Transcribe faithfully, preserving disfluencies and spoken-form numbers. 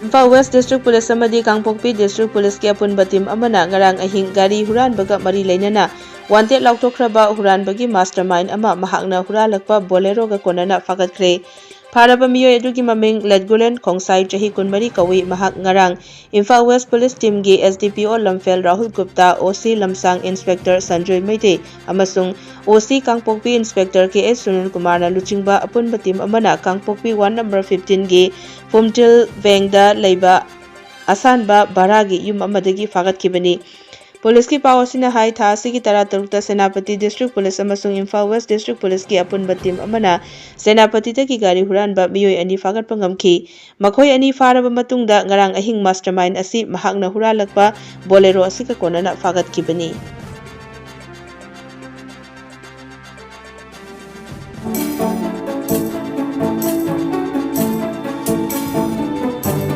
Imphal west district police ꯑꯃꯗꯤ ꯀꯥꯡꯄꯣꯛꯄꯤ district ꯄꯨꯂꯤꯁꯀꯤ ꯑꯄꯨꯟꯕ ꯇꯤꯝ ꯑꯃꯅ ꯉꯔꯥꯡ ꯑꯍꯤꯡ ꯒꯥꯔꯤ ꯍꯨꯔꯥꯟꯕꯒ ꯃꯔꯤ ꯂꯩꯅꯅ ꯋꯥꯟꯇꯦꯠ ꯂꯥꯎꯊꯣꯛꯈ꯭ꯔꯕ ꯍꯨꯔꯥꯟꯕꯒꯤ ꯃꯥꯁꯇꯔ ꯃꯥꯏꯟ ꯑꯃ ꯃꯍꯥꯛꯅ ꯍꯨꯔꯥꯜꯂꯛꯄ ꯕꯣꯂꯦꯔꯣꯒ ꯀꯣꯟꯅꯅ ꯐꯥꯒꯠꯈ꯭ꯔꯦ꯫ ꯐꯥꯔꯕ ꯃꯤꯑꯣꯏ ꯑꯗꯨꯒꯤ ꯃꯃꯤꯡ ꯂꯦꯠꯒꯨꯂꯦꯟ ꯈꯣꯡꯁꯥꯏ, ꯆꯍꯤ ꯀꯨꯟꯃꯔꯤ ꯀꯧꯏ꯫ ꯃꯍꯥꯛ ꯉꯔꯥꯡ ꯏꯝꯐꯥꯜ ꯋꯦꯁ ꯄꯨꯂꯤꯁ ꯇꯤꯝꯒꯤ S D P O Lamphel Rahul Gupta, O C Lamsang inspector Sanjoy Meitei ꯑꯃꯁꯨꯡ O C Kangpokpi inspector K H Sunil ꯀꯨꯃꯥꯔꯅ ꯂꯨꯆꯤꯡꯕ ꯑꯄꯨꯟꯕ ꯇꯤꯝ ꯑꯃꯅ ꯀꯥꯡꯄꯣꯛꯄꯤ ꯋꯥꯔꯗ ꯅꯝꯕꯔ fifteen ꯒꯤ ꯐꯨꯝꯇꯤꯜ ꯕꯦꯡꯗ ꯂꯩꯕ ꯑꯁꯥꯟꯕ ꯚꯔꯥꯒꯤ ꯌꯨꯝ ꯑꯃꯗꯒꯤ ꯐꯥꯒꯠꯈꯤꯕꯅꯤ꯫ ꯄꯨꯂꯤꯁꯀꯤ ꯄꯥꯎ ꯑꯁꯤꯅ ꯍꯥꯏ, ꯊꯥ ꯑꯁꯤꯒꯤ ꯇꯔꯥꯇꯔꯨꯛꯇ ꯁꯦꯅꯥꯄꯇꯤ ꯗꯤꯁꯇ꯭ꯔꯤꯛ ꯄꯨꯂꯤꯁ ꯑꯃꯁꯨꯡ ꯏꯝꯐꯥꯜ ꯋꯦꯁ ꯗꯤꯁꯇ꯭ꯔꯤꯛ ꯄꯨꯂꯤꯁꯀꯤ ꯑꯄꯨꯟꯕ ꯇꯤꯝ ꯑꯃꯅ ꯁꯦꯅꯥꯄꯇꯤꯗꯒꯤ ꯒꯥꯔꯤ ꯍꯨꯔꯥꯟꯕ ꯃꯤꯑꯣꯏ ꯑꯅꯤ ꯐꯥꯒꯠꯄ ꯉꯝꯈꯤ꯫ ꯃꯈꯣꯏ ꯑꯅꯤ ꯐꯥꯔꯕ ꯃꯇꯨꯡꯗ ꯉꯔꯥꯡ ꯑꯍꯤꯡ ꯃꯥꯁꯇꯔ ꯃꯥꯏꯟ ꯑꯁꯤ ꯃꯍꯥꯛꯅ ꯍꯨꯔꯥꯜꯂꯛꯄ ꯕꯣꯂꯦꯔꯣ ꯑꯁꯤꯒ ꯀꯣꯟꯅꯅ ꯐꯥꯒꯠꯈꯤꯕꯅꯤ꯫